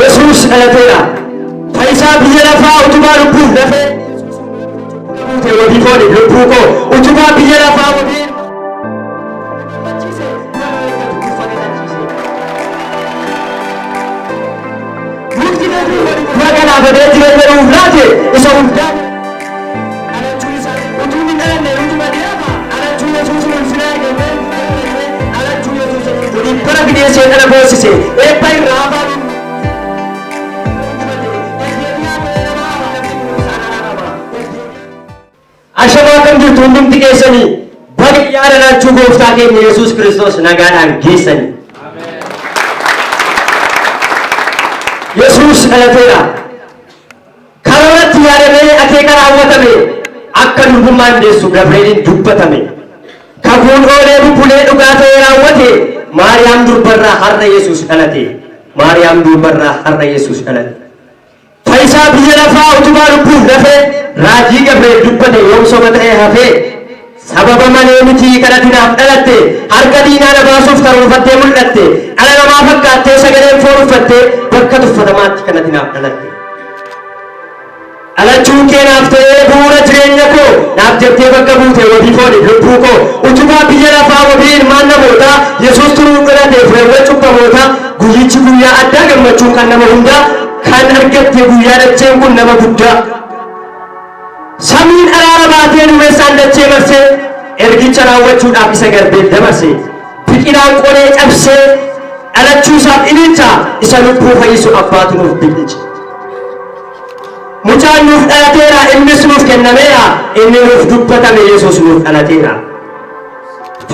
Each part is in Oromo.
Yesuus dhalateera. Fayyisaa biyya lafaa utubaa lubbuuf lafee buute wabii fooniif lubbuu koo utubaa biyya lafaa wabii Mukti dura galaafatee jireenya nuuf laate isa hundaa dhalachuu isaa utuu hin dhalanne utuma dhiyaata dhalachuu Yesuus ulfina argannee dhalachuu Yesuus waliin bara fidee seexana boossise eebba irraa hafaa Ashamaa kan jirtu hundumti keessanii baga yaada dhalachuu gooftaa keenya Yesuus Kiristoos nagaadhaan geessanii. Yesuus dhalateera. Karooratti yaadamee akeeka raawwatame akka durbummaan deessu Gabreeliin dubbatame. Kakuun oolee bubbulee dhugaa ta'ee raawwate Maariyaam durbarraa har'a Yesuus dhalate. Maariyaam durbarraa har'a Yesuus dhalate. Fayyisaa biyya lafaa utubaa lubbuuf lafee raajii Gabriel dubbate yoom soba ta'ee hafee sababa malee mitii kan ati naaf dhalatte harka diinaa na baasuuf karoorfattee mul'atte dhala namaa fakkaattee sagaleen foon uffattee bakka tuffatamaatti kan ati naaf dhalatte. Dhalachuun kee naaf ta'ee bu'uura jireenya koo naaf jettee bakka buute wabii fooniif lubbuu koo utubaa biyya lafaa wabii ilmaan namootaa Yesuus turuu dhalate fureewwan cubbamootaa guyyichi guyyaa addaa gammachuun kan nama hundaa kan argatte guyyaa dacheen kun nama guddaa. Samiin araara baatee duumessaan dachee marsee ergicha raawwachuudhaaf isa garbeef dabarse biqilaan qolee cabsee dhalachuu isaaf ililcha isa lubbuu fayyisu abbaatu nuuf biqilche. Mucaan nuuf dhalateera, ilmis nuuf kennameera, inni nuuf dubbatame Yesuus nuuf dhalateera.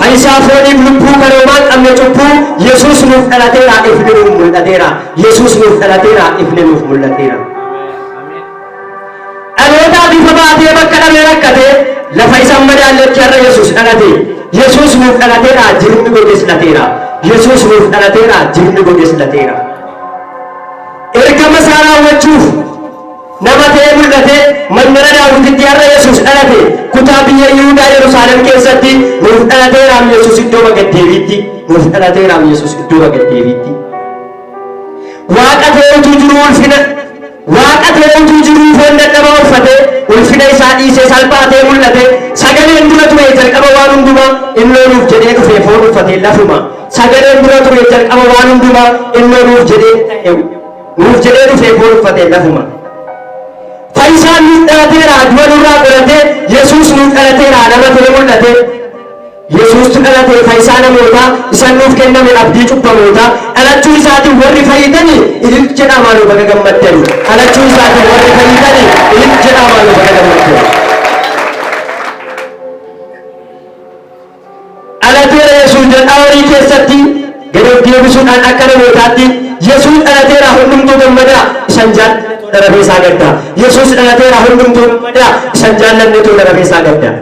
Fayyisaa fooniif lubbuu kan homaa hin qabne cubbuu Yesuus nuuf dhalateera, ifni nuuf mul'ateera. Yesuus nuuf dhalateera, ifni nuuf mul'ateera. Dhalootaa bifa baatee bakka dhabee rakkate lafa isa hin madaalletti har'a Yesuus dhalate. Yesuus nuuf dhalateera, jirmi goges lateera. Yesuus nuuf dhalateera, jirmi goges lateera. Ergama isaa raawwachuuf nama ta'ee mul'ate mandara Daawititti har'a Yesuus dhalate kutaa biyya Yihudaa Yerusaalem keessatti nuuf dhalateeraam Yesuus iddoo bagaddeebiitti nuuf dhalateeraam Yesuus iddoo bagaddeebiitti. Waaqa ta'ee utuu jiruu ulfina Waaqa ta'ee utuu jiruu foon dadhabaa uffatee ulfina isaa dhiisee salphaa ta'ee mul'ate sagaleen dura ture jalqaba waan hundumaa innoo nuuf jedhee dhufee foon uffatee lafuma Sagaleen dura ture jalqaba waan hundumaa innoo nuuf jedhee ta'e nuuf jedhee dhufee foon uffatee lafuma. Fayyisaan nuuf dhalateera du'a nurraa qolatee Yesuus nuuf dhalateera nama ta'ee mul'ate. Yesuustu dhalate fayyisaa namootaa isan nuuf kenname abdii cubbamootaa dhalachuu isaatiin warri fayyitanii ilil jedhaa maaloo baga gammaddanii dhalachuu isaatiin warri fayyitanii ilil jedhaa maaloo baga gammaddanii. Dhalateera Yesuus jal'aa horii keessatti gad of deebisuudhaan akka namootaatti Yesuus dhalateera hundumtuu gammadaa isan jaallannetu darabee isaa gadda. Yesuus dhalateera hundumtuu gammadaa isan jaallannetu darabee isaa gadda.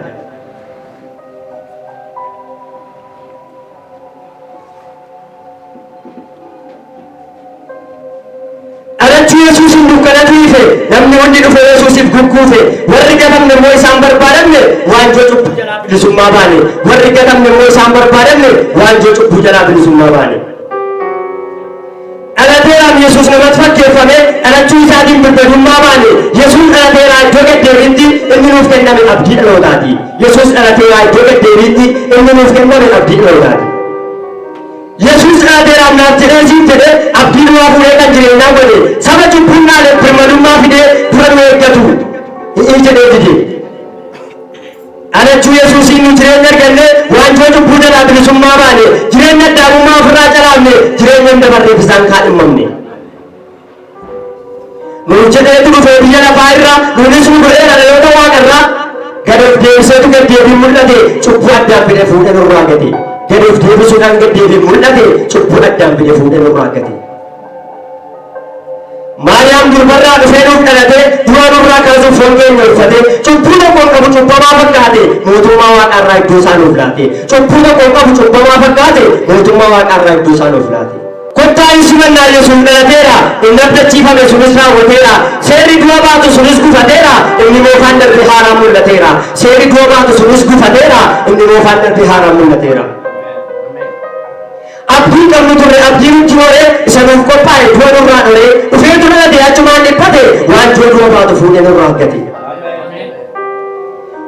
Dhalachuu Yesuusiin dukkanatu ife, namni hundi dhufe Yesuusiif gugguufe, warri gatamne immoo isaan barbaadamne waanjoo cubbuu jalaa bilisummaa baane. Warri gatamne immoo isaan barbaadamne waanjoo cubbuu jalaa bilisummaa baane. Dhalateeraam Yesuus namatti fakkeeffame, dhalachuu isaatiin birmadummaa baane. Yesuus dhalateeraa iddoo gaddeebiitti inni nuuf kenname abdii dhalootaati. Yesuus dhalateeraa iddoo gaddeebiitti inni nuuf kenname abdii dhalootaati. Yesuus dhalateeraaf naaf jedhee siif jedhee abdii du'aa fuudhee kan jireenyaa godhe saba cubbuun dhaaleef birmadummaa fidee dura nu eeggatu hi'ii jedhee dide. Dhalachuu Yesuusiin nu jireenya arganne waanjoo cubbuu jalaa bilisummaa baane jireenya addaamummaa ofirraa calaafne jireenya hin dabarreef isaan kaadhimmamne. Nuuf jedheetu dhufee biyya lafaa irraa nuunis nu godheera dhaloota waaqarraa gad of deebiseetu gad deebiin mul'ate cubbuu addaan fide fuudhee nurraa gate gad of deebisuudhaan gad deebiin mul'ate cubbuu addaan fide fuudhee nurraa gate. Maariyaam durbarraa dhufee nuuf dhalate du'a nurraa kaasuuf foon keenya uffate cubbuu tokko hin qabu cubbamaa fakkaate mootummaa waaqaarraa iddoo isaa nuuf laate cubbuu tokko hin qabu cubbamaa fakkaate mootummaa waaqaarraa iddoo isaa nuuf laate. Kottaa hin simannaa Yesuus dhalateera, inni abdachiifame sunis raawwateera. Seerri du'a baatu sunis gufateera, inni moofaan darbee haaraan mul'ateera. Seerri du'a baatu sunis gufateera, inni moofaan darbee haaraan mul'ateera. Abdii qabnu turre abdii nutti horee isa nuuf qophaa'e du'a nurraa dhoree ulfaatu fuudhee nurraa argate.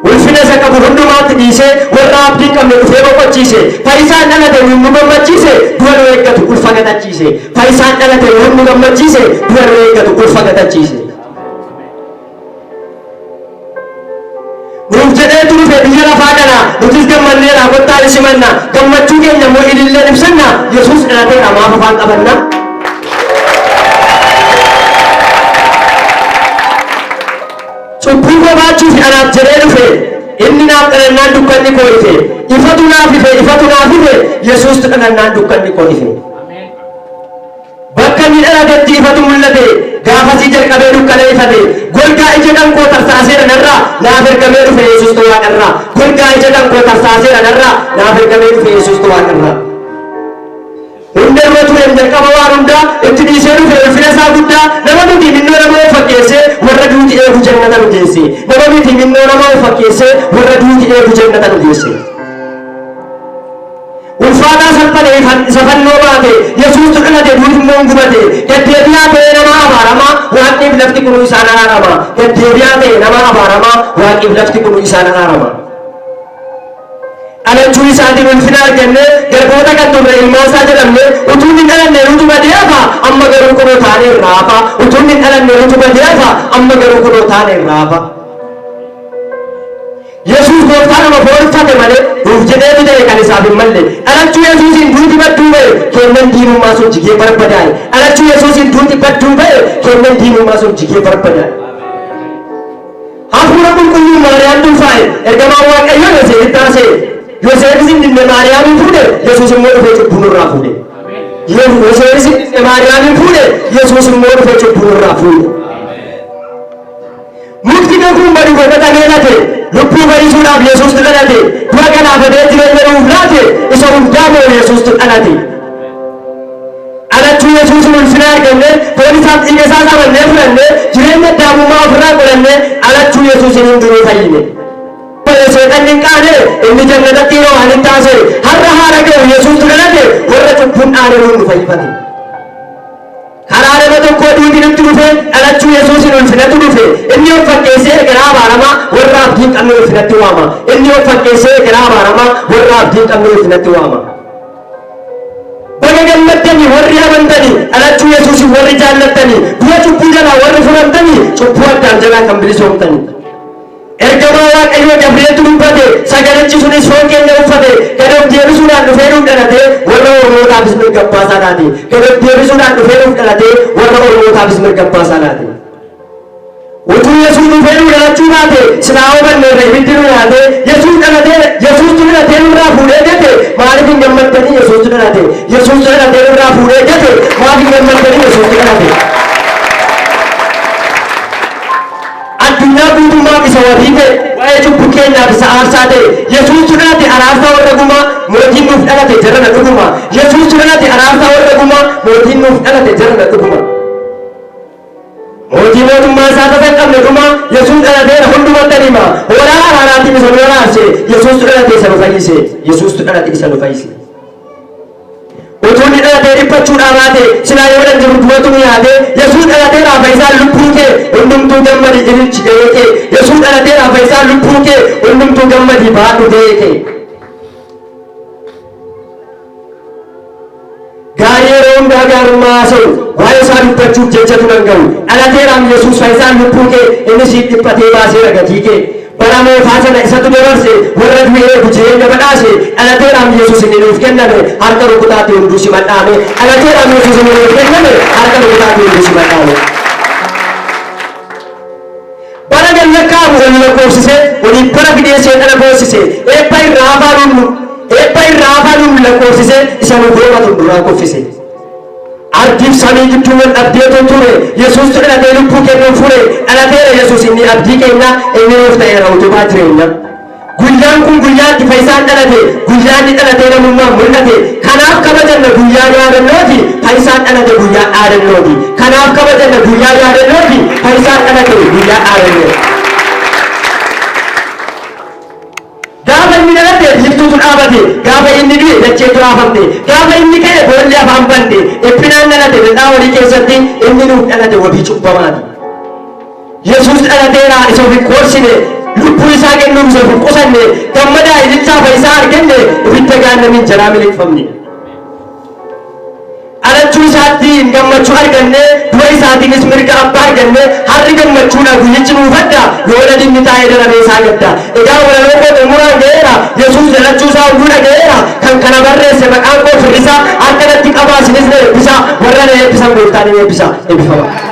Ulfina isa qabu hundumaatti dhiisee warra abdii hin qabne dhufee boqochiise. Fayyisaan dhalate nu gammachiise, du'a nu eeggatu ulfa gatachiise. Fayyisaan dhalate nu gammachiise, du'a nu eeggatu ulfa gatachiise. Nuuf jedheetu dhufe biyya lafaa kana, nutis gammanneera, kottaa ni simanna. Gammachuu keenya immoo ililleen ibsanna. Yesuus dhalateera, maaf afaan qabanna? Cubbuu koo baachuuf anaaf jedhee dhufe, inni naaf dhalannaan dukkanni koo ife. Ifatu naaf ife, ifatu naaf ife, Yesuustu dhalannaan dukkanni koo ife. Bakka inni dhalatetti ifatu mul'ate, gaafasii jalqabee dukkana ifate. Golgaa ija kan koo tarsaaseera narraa, naaf ergamee dhufe Yesuustu waaqarraa. Golgaa ija kan koo tarsaaseera narraa, naaf ergamee dhufe Yesuustu waaqarraa. Hunda dura tureen jalqaba waan hundaa, itti dhiisee dhufe ulfina isaa guddaa. Nama miti minnoo nama of fakkeessee, warra duuti eegu jannata nu geesse. Nama miti minnoo nama of fakkeessee, warra duuti eegu jannata nu geesse. Ulfaataa salphate isa fannoo baate, Yesuustu dhalate, duuti immoo hin gubate. Gaddeebi'aa ta'ee nama abaaramaa, waaqniif lafti kunuu isaan araarama. Gaddeebi'aa ta'e nama abaaramaa, waaqniif lafti kunuu isaan araarama. Dhalachuu isaatiin ulfina arganne, garboota kan turre ilmaan isaa jedhamne. Utuu hin dhalanne nutu badee hafa, amma garuu kunoo taane irraa hafa. Utuu hin dhalanne nutu badee hafa, amma garuu kunoo taane irraa hafa. Yesuus gooftaa nama foon uffate malee, nuuf jedheetu ta'e kan isaaf hin malle. Dhalachuu Yesuusiin duuti badduu ba'e, kennan diinummaa sun jigee barbadaa'e. Dhalachuu Yesuusiin duuti badduu ba'e, kennan diinummaa sun jigee barbadaa'e. Hafuura qulqulluu Maariyaam ulfaa'e, ergamaan Waaqayyoo Yoseefitti haasa'e. Yoseefis hin dinne, Maariyaamin fuudhe, Yesuus immoo dhufee cubbuu nurraa fuudhe. Yoseefis hin dinne, Maariyaamin fuudhe, Yesuus immoo dhufee cubbuu nurraa fuudhe. Mukti kakuun badu boqotamee late, lubbuu fayyisuudhaaf Yesuustu dhalate. Du'a galaafatee jireenya nuuf laate, isa hundaa moo Yesuustu dhalate. Dhalachuu Yesuusin ulfina arganne, foon isaaf dhiiga isaas amannee fudhanne, jireenya addaamummaa ofirraa qolanne, dhalachuu Yesuusin hundinuu fayyine. Seexanni hin qaane, inni jannatatti yeroo waan hin taasise, har'a haara ga'u Yesuustu dhalate, warra cubbuun dhaane nuun nu fayyifate. Karaa nama tokkoo duuti nutti dhufe, dhalachuu Yesuusin ulfinatu dhufe. Inni of fakkeessee ekeraa abaaramaa, warra abdii hin qabne ulfinatti waama. Inni of fakkeessee ekeraa abaaramaa, warra abdii hin qabne ulfinatti waama. Baga gammaddanii warri amantanii, dhalachuu Yesuusin warri jaallattanii, du'a cubbuu jalaa warri furamtanii, cubbuu Addaam jalaa kan bilisoomtanii. Ergamaa Waaqayyoo Gabri'eeltu dubbate, sagalichi sunis foon keenya uffate, gad of deebisuudhaan dhufee nuuf dhalate, warra Oromootaafis mirga abbaa isaa laate. Gad of deebisuudhaan dhufee nuuf dhalate, warra Oromootaafis mirga abbaa isaa laate. Utuu Yesuus dhufee nu dhalachuu baate, silaa hubanne irra ibiddi nu nyaate. Yesuus dhalatee, Yesuustu dhalatee nurraa fuudhee gate, maaliif hin gammaddanii? Yesuustu dhalate. Yesuustu dhalatee nurraa fuudhee gate, maaf hin gammaddanii? Yesuustu dhalate. Addunyaa guutummaaf isa wabii ta'e, waa'ee cubbuu keenyaaf isa aarsaa ta'e. Yesuustu dhalate, araarsaa warra gumaa, mootiin nuuf dhalate jarana dhuguma. Yesuustu dhalate, araarsaa warra gumaa, mootiin nuuf dhalate jarana dhuguma. Mootii mootummaa isaa tasa hin qabne dhumaa, Yesuus dhalateera hundumatti hima. Hoolaa araaraatiin isa nu araarse, Yesuustu dhalate isa nu fayyise. Yesuustu dhalate isa nu fayyise. Utuu inni dhalatee dhiphachuudhaa baate, silaa yoo dhan jiru du'atu nu yaate. Yesuus dhalateera, fayyisaan lubbuu kee, hundumtuu gammadi ililchi ga'ee kee. Yesuus dhalateera, fayyisaan lubbuu kee, hundumtuu gammadi baadhu ga'ee kee. Gaarii yeroo hundaa gaarummaa haasa'u, waa'ee isaa dubbachuuf jechatu nan ga'u. Dhalateeraam Yesuus fayyisaan lubbuu kee, inni siif dhiphatee baaseera gatii kee. Bara moofaa sana isatu dabarse, warra du'e eegu jireenya badhaase. Dhalateeraam Yesuus inni nuuf kenname, harka rukutaatti hunduu simadhaame. Dhalateeraam Yesuus inni nuuf kenname, harka rukutaatti hunduu simadhaame. Bara gad lakkaa'amu ol lakkoofsise, oliif bara fidee seexana boossise. Eebba irraa hafaa nu eebba irraa hafaa nu lakkoofsise, isa nu goomatu duraa kuffise. Ardiif samii gidduu wal dhabdeetu ture, Yesuustu dhalatee lubbuu kennuun fure. Dhalateera Yesuus inni abdii keenya, inni nuuf ta'eera utubaa jireenya. Guyyaan kun guyyaa itti fayyisaan dhalate, guyyaa inni dhalatee namummaan mul'ate. Kanaaf kabajanna guyyaa yaadannooti, fayyisaan dhalate guyyaa dhaadannooti. Kanaaf kabajanna guyyaa yaadannooti, fayyisaan dhalate guyyaa dhaadannooti. Gaafa inni dhalate biiftuutu dhaabate, gaafa inni du'e dacheetu raafamte, gaafa inni ka'e boolli afaan bante. Dhiphinaan dhalate dadhaa horii keessatti, inni nuuf dhalate wabii cubbamaati. Yesuus dhalateera, isa of hin koorsine, lubbuu isaa kennuuf isa of hin qusanne, gammadaa ililchaa fayyisaa arganne, ibidda gaannamiin jalaa miliqfamne. Dhalachuu isaattiin gammachuu arganne, du'a isaatiinis mirga abbaa arganne, har'i gammachuudha guyyichi nuuf adda, yoo dinni taa'ee darabee isaa gadda. Egaa walaloo koo xumuraan ga'eera, Yesuus dhalachuu isaa hunduu dhaga'eera, kan kana barreesse maqaan koo Firrisaa, harka natti qabaa isinis na eebbisa, warra na eebbisan gooftaan ni eebbisa. Eebbifama.